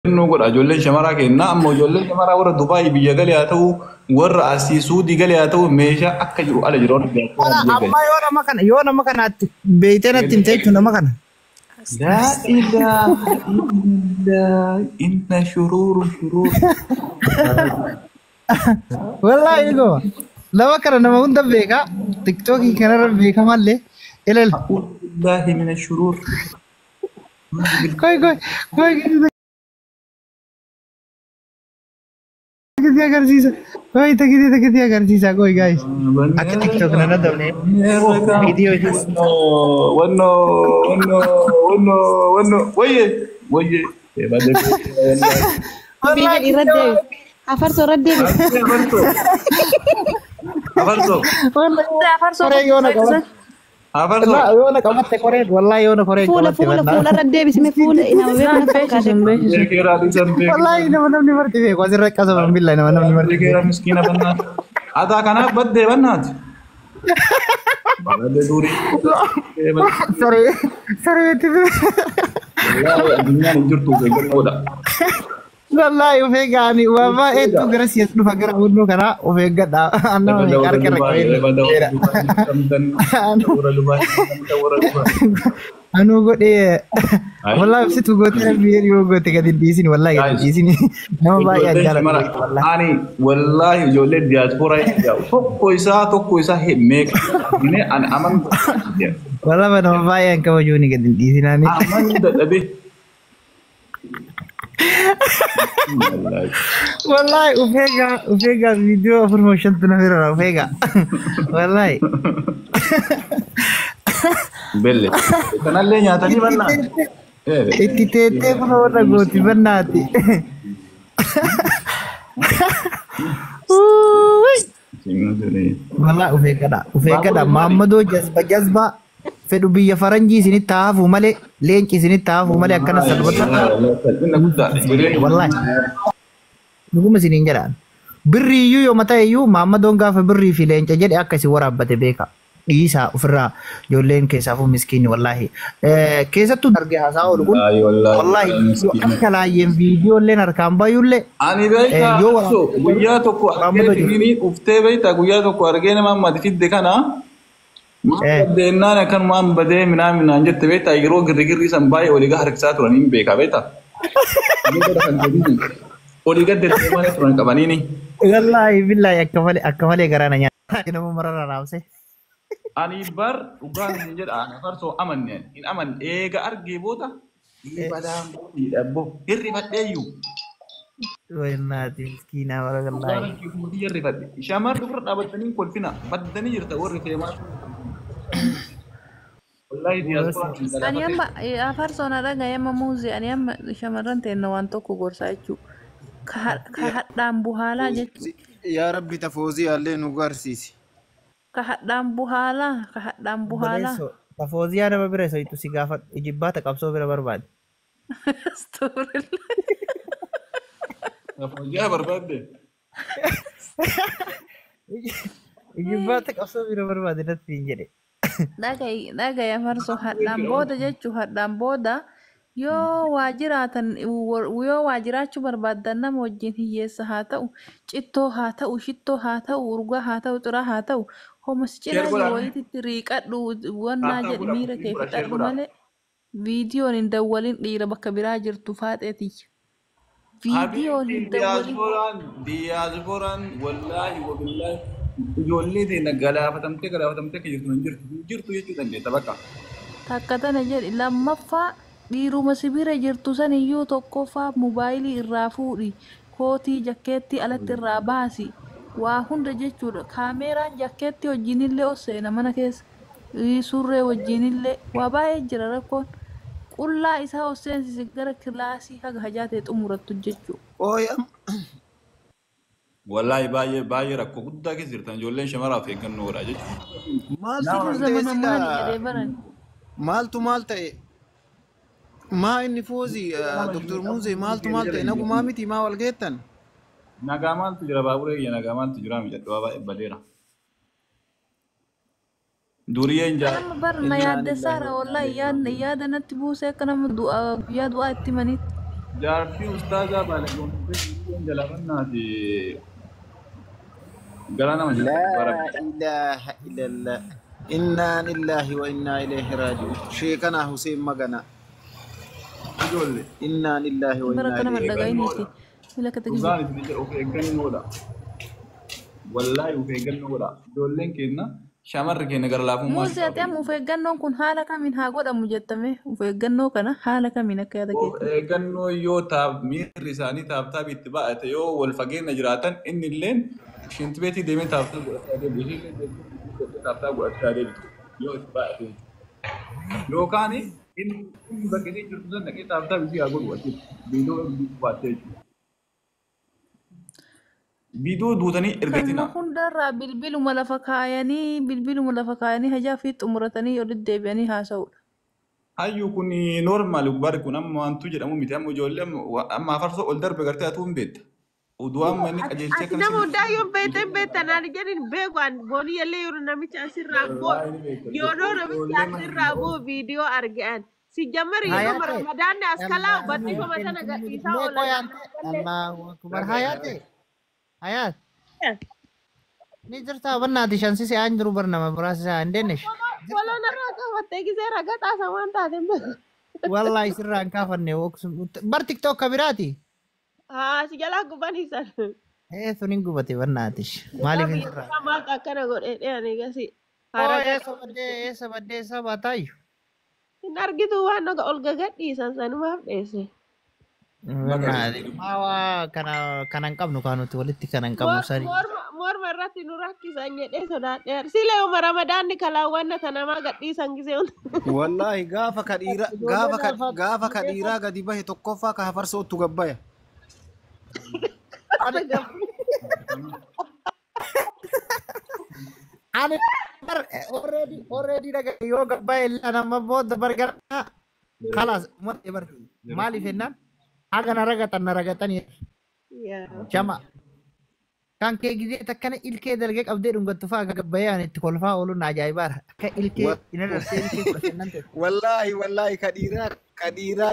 Nu godha ijoolleen shamaraa kennaa. Amma ijoolleen shamaraa warra Dubaayii biyya galee haa ta'u, warra asii Suudii galee haa ta'u, meeshaa akka jiru ala jiru warra diiyaaspooraa biyya galee. Amma yoo nama kana, yoo nama kanaatti beeytee natti himte jechuun nama kana. Laa ilaaha illaa inna shuruuru shuruuru. Wallaahi dhuguma. Nama kana nama hunda beeka. Tiktookii kanarra beekamallee. Ilal. A'uudhu billaahi mina shuruur. Koy koy koy takkiti agarsiisa. Koy takkiti takkiti agarsiisa koy guys. Akka TikTok nana dabne. Viidiyoo ishee. Wanno wanno wanno wanno wayye wayye. Biyya irra deebi. Afarsoo irra deebi. Afarsoo. Afarsoo Koree yoo na qabatte. Afarsoo. Yoo na qabatte koreen wallahi yoo na koreen fuula qabatte fuula bannaa. fuula irra deebisime fuula nama beeku na fakkaate. Beekeeraa dhiisan beekeeraa. Wallahi nama namni marti beeku asirra qasaman billahi nama namni marti beeku. Beekeeraa miskiina bannaati. Ataa kanaaf baddee bannaati. Baddee durii. Saree saree itti Wallaahi addunyaan hin jirtu of eeggannoodha. Wallahi of eegaani waan baay'eetu gara si'as dhufa gara hunduu kanaa of eeggadha. Annama meeqa harka irra qabee Anuu godhee wallahi ibsitu gootee rabbi yoo goote gadi hin dhiisini wallahi gadi hin dhiisini nama baay'ee an jaaladhu wallahi. Ani wallaahi ijoollee diyaaspooraa tokko isaa meeqa ani aman Wallahi nama baay'ee an kabajuuni gadi hin dhiisinaani. aman dadhabe. Wallahi of eegaa of eegaa viidiyoo afur moo shantu na bira of eegaa wallahi. Belle. Kanallee nyaatanii bannaa. Itti teettee kun warra gooti bannaati. Wallahi of eeggadha of eeggadha maammadoo jazba jazba fedhu biyya faranjii isinitti haa hafu malee leenci isinitti haa hafu malee akkana salphata. Salphina guddaadha. Wallahi dhuguma isiniin jedhaan. Birrii iyyuu yoo mataa iyyuu maammadoon gaafa birrii fi leenca jedhe akka isin waraabbate beeka. Dhiisaa ofirraa ijoolleen keessaafuu miskiinni wallaahi. Keessattuu argee haasaa oolu kun Wallaahi wallaahi akka laayyeen viidiyooleen harkaan baay'ullee Ani beektaa yoo waraabbatte guyyaa tokko argee maammadoo jiru. fidini uftee beektaa guyyaa tokko argee nama ammati fidde kana maal baddeennaan akkanumaan badee minaa minaan jette beektaa yeroo girrigirrii san baay'ee olii gad harkisaa turan hin beekaa beektaa. Olii gad deddeemaa turan qabaniini. Wallaahi billaahi akka malee akka malee garaa na nyaata. Nama marara raabse. Ani bar dhugaan hin jedha ani farsoo amanne hin amanne eega argee booda balaan boodiidha abbo hirrifadheeyyuu. Waynaati miskiinaa bara wallaahi. Hirrifadhe shamarri ofirra dhaabattanii hin kolfina baddanii jirta warri feemaa. Wallaahi diiyaasporaan Ani amma afarsoo na dhagaye amma muuzii ani amma shamarran teenna waan tokko gorsaa jechuudha. Ka hadhaan buhaalaa jechuudha. Yaa Rabbi tafoozii allee nu garsiisi. Ka hadhaan buhaalaa ka hadhaan buhaalaa. Obboleessoo tafooziyaa nama bira isa ittu si gaafadhu ijibbaata qabsoo bira barbaade. Astaghfirullah. Fooyya'aa barbaadde. Ijibbaata qabsoo bira barbaade natti hin jedhe. Dhagaye dhagaye afarsoo hadhaan booda jechuun hadhaan booda yoo waa jiraatan yoo waa jiraachuu barbaaddan nama wajjin hiyyeessa haa ta'u cittoo haa ta'u shittoo haa ta'u urgaa haa ta'u xiraa haa ta'u homas Sheer cinaa jiru godhaa. wayititti riiqadhu wannaa Taataa jedhi godhaa. miira kee Godhaa sheer fixadhu godhaa. malee viidiyoon hin dawwalin dhiira bakka biraa jirtu faaxeetiyya. Viidiyoon Habiibti hin dawwalin. diyaaspooraan diyaaspooraan wallaahi wabillaahi ijoollee teenya galaafatamtee galaafatamtee akka jirtu hin jirtu hin jirtu jechuu dandeetta bakka. Takka tana jedhi lammaffaa dhiiruma sibira jirtu san iyyuu tokkoffaa mobaayilii irraa fuudhi kootii jakkeettii alatti irraa baasi waa hunda jechuudha kaameeraan jakkeettii wajjinillee ol seena mana keessa surree wajjinillee waa baay'ee jira rakkoon qullaa isaa ol seensisi gara kilaasii haga hajaa ta'e xumurattu jechuudha. Ooy Wallaahi baay'ee baay'ee rakkoo guddaa keessa jirtan ijoolleen shamaraaf eeggannoo godhaa jechuudha. maaltu Situ maal ta'e zamana maali silaa jedhee baran. maaltu maal ta'e maa inni foozii Dr. Muuzee maaltu maal ta'e nagumaa miti maa wal geettan? Nagaa maaltu jira baaburee kiyya nagaa maaltu jira miidhagduu baay'ee badeera. Duriyeen jaa. Nama bar na Innaa yaaddessaara lillahi wa innaa wallahi ilaihi yaada natti buusee akka nama du'aa guyyaa du'aa itti manitti. Jaartii ustaazaa baalagoomtee jalaafannaati gara nama Laa ilaaha illallah. Innaa lillahi wa innaa ilaihi raaji'uun. Sheekanaa Hussein Magana. Ijoollee. Innaa lillahi wa Bara innaa akkana ilaihi mallaqaa inni mila akka Dhugaan tajaajila. isin jedhu of eeggannoo godha. Wallaahi of eeggannoo godha. Ijoolleen keenya shamarri keenya gara laafummaa Muuzii ati amma of eeggannoon kun haala kamiin haa godhamu jettame of eeggannoo kana haala kamiin akka yaada Of keetti. eeggannoo yoo taaf miirri isaanii taaftaaf itti baay'ate yoo wal fageenya jiraatan inni illeen shintibeetii deemee taaftaa godhachaa deebi'u. Isheen illee deemtee taaftaa godhachaa deebitu yoo itti baay'ate. Yookaan inni bakka isheen jirtu sana dhaqee taaftaa isii haa godhu achitti viidiyoo baattee jechuudha. Viidiyoo duutanii Kanuma ergatina. hundarraa bilbiluma lafa kaayanii hajaa fi xumuratanii olitti deebi'anii haasa'uudha. Hayyuu kun normaal bari kun amma wantu jedhamu miti amma ijoollee amma afarsoo ol darbe gartee atuu hin beekta. Oduu amma inni qajeelchee Ati akkana nama hundaa yoo beekte hin beektan ani jedhin beeku ani booniyyallee yeroo namicha asirraa boo yeroo namicha asirraa boo viidiyoo arge ani si jammari yeroo Hayaate. ramadaanni as kalaa barreeffama sana gadhiisaa Mee oolan. qoyaante. Allahu akbar. Hayaate. Hayaat. Ni jirta bannaati shansise aan jiru bar nama biraasisa hin deemnesh. Foloo narraa qabattee gisee ragaxaasa waan taate hin beeku. Wallahi sirraa hin kaafanne bar tiktok ka biraati. Haa si jalaa gubaniisan. Ee sun hin gubate bannaatish. Maaliif hin sirraa? Maaltu akkana godhee dhiyanii gasi. Oo eessa baddee eessa baddee eessa baataayyu? Hin argitu waan ol gagadhiisan sanumaaf dheesse. Maawaa kana kana hin qabnu kaa nuti walitti kana hin qabnu sani. Morma irratti nu rakkisan jedhee sodaadheera. Sila yooma ramadaanni kalaawwanna tanamaa gadhiisan gisee hunda. Wallaahi gaafa ka dhiira gaafa ka dhiiraa gadi bahe tokkoffaa ka hafarsootu gabbaya. Ani bar already dhaga yoo gabbaa illee nama booda bar gara kalaas ummata bar maaliif jennaan haga na ragatan na ragatanii shama kan kee gizee takkana ilkee dalgee qabdee dhungattu fa'aa gabbayee ani itti kolfaa ooluun na ajaa'ibaadha akka ilkee ina darsee ilkee 15 ta'e. Wallaahi ka dhiiraa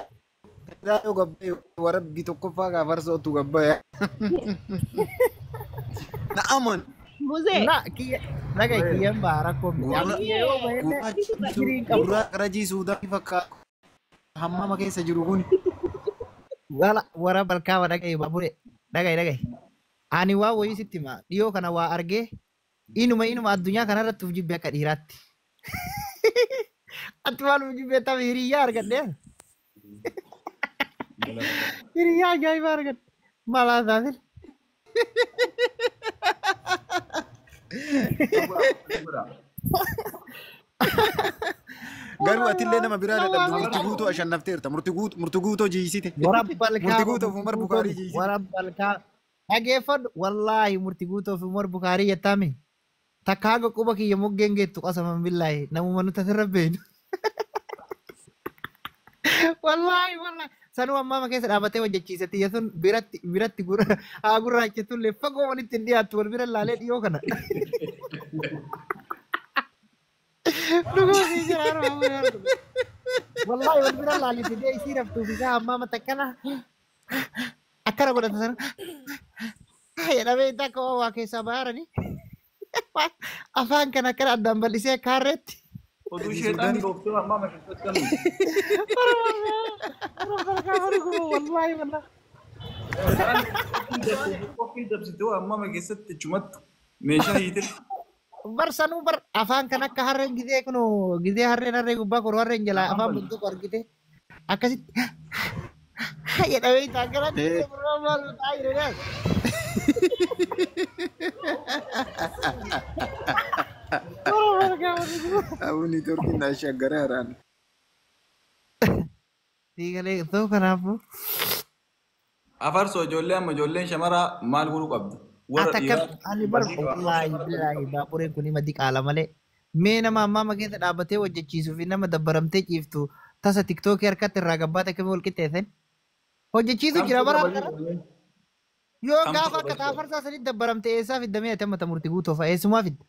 yoo gabbaye warabbi tokkoffaa ka hafarsootu gabbaya. Na aman. Muzee. Na kiyya dhaga kiyyan baa rakkoo miti. Kiyya yoo bahelle fikirii hin qabu. Gurraa qarajii suudaan fakkaatu hammama keessa jiru kun. Wala wara balkaaba dhagaye baabure dhagaye dhagaye. Ani waa wayii sitti hima dhiyoo kana waa argee inuma addunyaa kanarratti uf jibbe akka dhiiraatti. Ati maal uf jibbe tabe hiriyyaa argadhee. Hiriyyaa ajaa'ibaa argadhe. Malaa taatee. Garuu atillee nama biraa dadhabdu murti guutuu ashannafteerta. Murti guutuu jiisite. Wara balkaa Murti guutuu fi Umar Bukaarii jiisite. Wara balkaa dhageeffadhu wallaahi murti guutuu fi Umar Bukaarii jettaami. Takka haga quba kiyya moggeen geettu qasaman billaahi namuma nuti asirra beenu. Wallaahi sanuu ammaama keessa dhaabatee hojjechiise tiyya sun biratti gurra haa gurraachatullee fagoo walitti hin dhiyaattu wal bira laalee dhiyoo kana. Dhuguu sii jira harma. Wallaahi wal bira laalite dee isii raftuuf isaa ammaama takkana akkana godhata sana jedhamee takka waa keessaa baarani afaan kana akkana addaan bal'isee akka harreetti. Oduu sheexaan dooftee ammaa keessatti kanu. Wallaahi wallaahi. Qophii dabsitee ammaa keessatti chumattu meeshaa hiite. Bar sanuu bar afaan kan akka harreen gizee kunu gizee harreen harree gubbaa koru harreen jalaa afaan buntuku argite akkasitti jedhamee akkanatti maal ta'aa jiru. Abuni torkiin ashaggaraaraan. Siigalee ta'u kanaafuu. Afarsoo ijoollee amma ijoolleen shamaraa maal godhuu qabdi? Warra Ata dhiiraa. kam ani bar wallaahi billaahi baabureen kun hima diqaala malee mee nama ammaa keessa dhaabbatee hojjechiisuu fi nama dabbaramtee ciiftu tasa tiktookii harkatti irraa gabbaata akkamii wal qixxeessan hojjechiisu jira bara harkana yoo gaafa akka taafarsaa sanitti dabbaramte eessaa fidda mee ati amma murtii guutuu fa'a eessumaa fidda.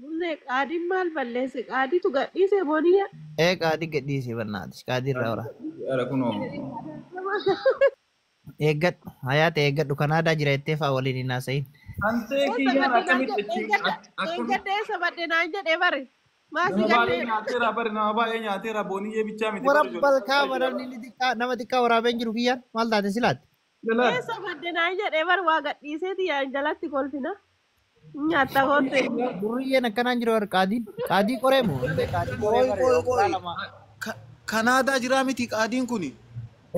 Muzee qaadiin maal balleesse qaadiitu gadhiise booniyya. Ee qaadii gadhiisee bannaatis qaadii irraa ora. Ara kunoo. Eeggadhu hayaata eeggadhu Kanaadaa jira jettee fa'aa waliin hin haasa'in. Hantee Eessa kiyyaan badde naan akkamitti jedhe achi eengadda eessa badde naan jedhe bare. Maasii nama baay'ee gadhee. nyaateera bare nama baay'ee nyaateera booniyyee bichaa miti bare Warabbal kaaba namni inni xiqqaa nama xiqqaa waraabeen jiru kiyyaan maal taate silaatti? ijoollee. Eessa badde naan jedhe bare waa gadhiiseeti yaan jalatti kolfina. Nyaatta kootte. Durriyyeen akkanaan jiru warra qaadiin qaadii qoree moo? Qaadii qoree Qoy bare qoy waggaa qoy. lama. Kanaadaa jiraa miti qaadiin kuni.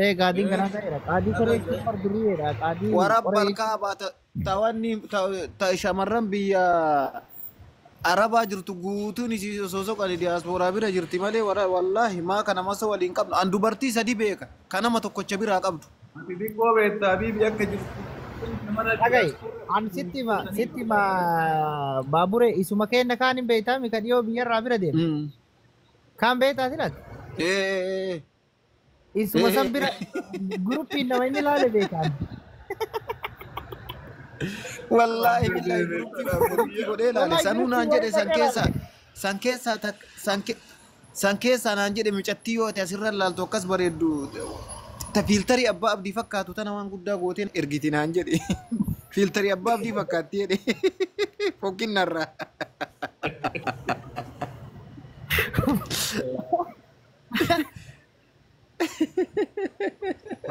Ee qaadiin kanaadaa jira. Qaadii qoree jechuun bar durriyyeedha. Qaadii qoree Warabbal jechuun kaaba tawanni ta shamarran biyya Arabaa jirtu guutuun isii osoo soqani diyaaspooraa bira jirti malee wallaahi maa kana masa waliin qabnu. An dubartii sadi beeka ka nama tokkocha biraa qabdu. Ati xiqqoo beektaa habiibi akka jirtu. Dhaga'i an sitti hima baabure isuma kenna kaan hin beektaa mi ka dhiyoo biyyarraa bira deema. Kaan beektaa silaatti? Ee. Isuma san bira guruppiin nama inni ilaale beekaan. Wallaahi billahi guruppii godhee ilaale sanuu naan jedhe san keessa san keessa san keessa naan jedhe micattii yoo ati asirra ilaaltu akkas bareeddu ta fiiltarii abbaa abdii fakkaatu tana waan guddaa gooteen ergiti naan jedhe fiiltarii abbaa abdii fakkaatti jedhe fokkinnarraa.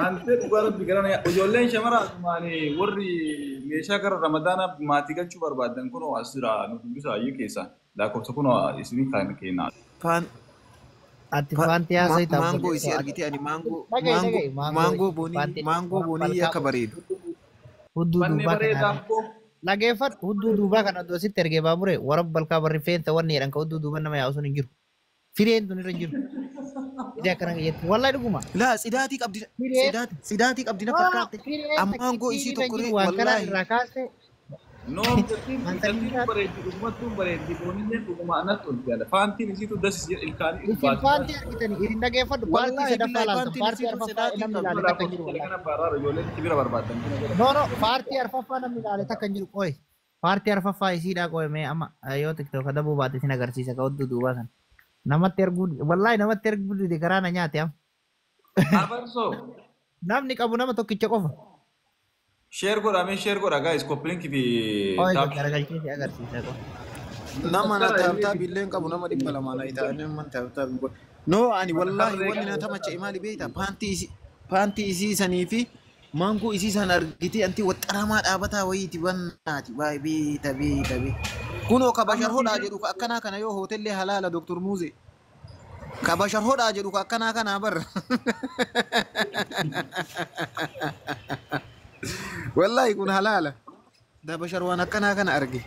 Hantee dhugaa rabbi gara ijoolleen shamara asumaan warri meeshaa gara ramadaanaa maatii galchuu barbaadan kunoo as jira nu dubbisa ayyuu keessaan lakkoofsa kunoo isinii kan kennaa. Paan Ati faanti haasa'ii maangoo isii argite ani maangoo Dhaga'i maangoo dhaga'i maangoo maangoo boonii faanti maangoo boonii akka bareedu. Hudduu Fanni duubaa bareedaa kana koo dhageeffadhu hudduu duubaa kana iddoo sitti ergee baabure warra balkaa barri feensa wanni jedhan ka hudduu duuba nama yaa'u sun hin jiru. Fireen tun irra hin jiru. Ija akkana jettu wallahi dhuguma. Laa tsidaatii qabdi Fireen tsidaatii qabdi na no no fakkaate fireen maangoo isii takkittiin irra hin tokko jiru waan kana wallaahi. irraa kaase No, mucattiin mucattiin bareeddi dhugumattuu bareeddi boonillee dhuguma anatti tolti yaada. Faantiin isiitu dasis ilkaanii isin baatu. faanti argitanii isin dhageeffadhu paartii Wallaahi sadaffaa billahi laaltan faantiin paartii isiitu arfaffaa tsidaatii namni qabdi. ilaale takka hin jiru Lakkoofsa wallahi. kana baraara ijoolleen bira barbaadan kana godha. No no paartii arfaffaa namni ilaale takka hin jiru qoy. Paartii arfaffaa isiidhaa qoy mee amma yoo tiktoka dabuu baate isin agarsiisa ka hudduu duubaa sana. Namatti erguu wallahi namatti erguu dide garaa na nyaate amma. Abarsoo. Namni qabu nama tokkicha qofa. Share godha mee share godha guys copy link fi Qoy tap. garagalchee si agarsiisa qoy. Nama na taabtaabii illee hin qabu nama 200 na ta'an nama taabtaabii godhu. No ani wallaahi wanni na tamacha maali beektaa paantii isii sanii fi maangoo isii san argitee anti waxxaramaa dhaabataa wayiiti bannaati baay'ee beeta beeta beeta. Kunoo ka bashar hodhaa jedhu ka akkanaa kana yoo hootellee halaala Dr. Muuzee. Ka bashar hodhaa jedhu ka akkanaa kanaa barra. Wallaahi kun halaala. Da bashar waan akkanaa kana arge.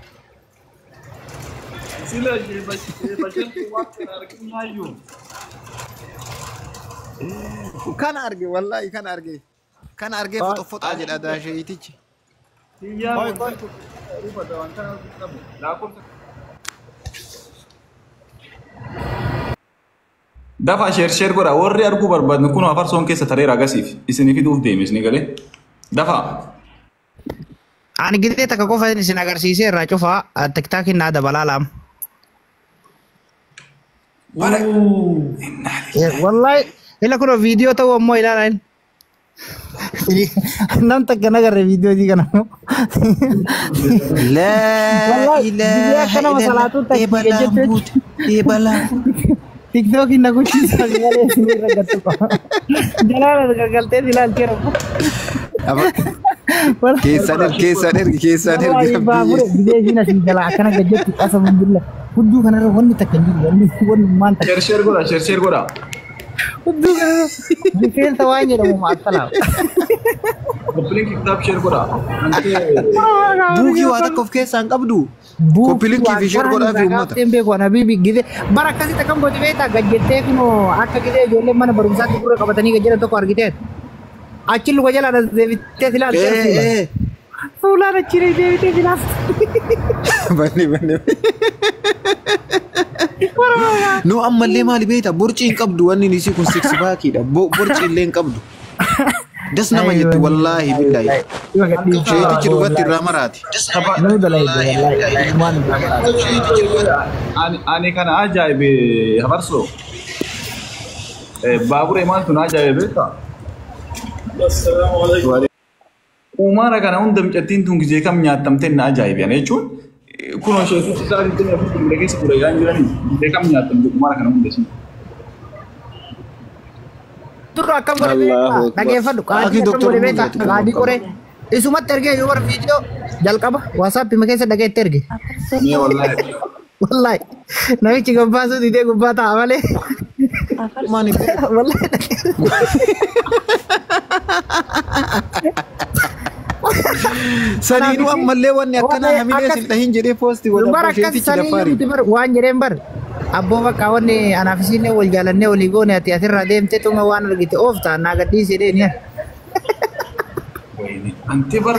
Sila bashartu waan kana arginaayyuu. Kana arge wallaahi kana arge. Kana argee foxofoxaa jedha daasheeyitichi. Kiyyaan Qoy qoy. wanti rufata waan kana qabu lakkoofsa. Dafa share share godha warri arguu barbaadnu kun afarsoon keessa tareera agasiif isinii fiduuf deeme isinii galee. Dafa. Ani gidee takka qofa isin agarsiisee irraa cufaa tiktaakiin naa dabalaa laama. Bara. Wallahi ila kun viidiyoo ta'uu ammoo ilaalaa inni. Nam takka nagarre viidiyoo isii kana. Laa Wallahi gidee ilaaha akka nama illallah. salaatuun takka Eebalaan jechuu buute. Eebalaan. tiktookiin na guchiisa malee isin irra gattu qaba. Jalaan gargaltee ilaaltee rabu. Keessaan ergi keessaan ergi keessaan ergi Wallahi baabure abdii. gidee isiin asii jalaa akkana gajjatti qasa billa. Hudduu kanarra wanni takka hin jiru wanni wanni maal takka. Share share godha share share godha. Hudduu kanarra rifeensa waan jedhamu maasalaam. Copy link tap share godha. Buukii waa takka of keessaa hin qabdu. Copy linkii fi share godhaa fi uummata. Gaafteen beeku ana bibi gidee bara akkasitti akkam gooti beektaa gajjettee kunoo akka gidee ijoolleen mana barumsaatti gurra qabatanii gajjedhan tokko argiteet. Achi luka jalaan as deebitee silaaltee Ee fuula. ee. Fuulaan achi deebitee silaaltee. Banni banni. No ammallee maali beektaa borcii hin qabdu wanni isii kun six packiidha. Borcii illee hin qabdu. Das nama jetti wallaahi billahi. Sheetichi dhugatti irraa maraati. Nuu dalayde wallaahi. Waan irraa maraati. Ani kana ajaa'ibe hafarsoo. Baaburee maaltu na ajaa'ibe beektaa? Umaara kana hunda mucattiin tun gizee kam nyaattamtee na ajaa'ibe jechuun kunoo isheetu isaa 24 bilbila keessa ture yaan jiranii gizee kam nyaatamte umaara kana hunda isin. Turre akkam godhe Allahu beektaa? Akbar. Dhageeffadhu qaadii Akii akkam Doktor godhe beektaa? Mul'atu kun Qaadii qaba. qoree isumatti ergee yoo bara viidiyoo jalqaba waasaappi keessa dhagee itti erge. Mee wallaahi. Wallaahi namichi gabbaasuu didee gubbaa taa'a malee. Maani Wallaahi saniinuu ammallee wanni akkanaa hamilee Akkas- sin dhahin jedhee poosti godha Bar akkas sheetichi sanii daffaari. nuti bar waan jedheen bar abboo bakka wanni anaaf isiin wal jaalannee walii goone ati asirraa deemte tuma waan argite oofta naa gadhiisi jedheen yaa. Anti bar.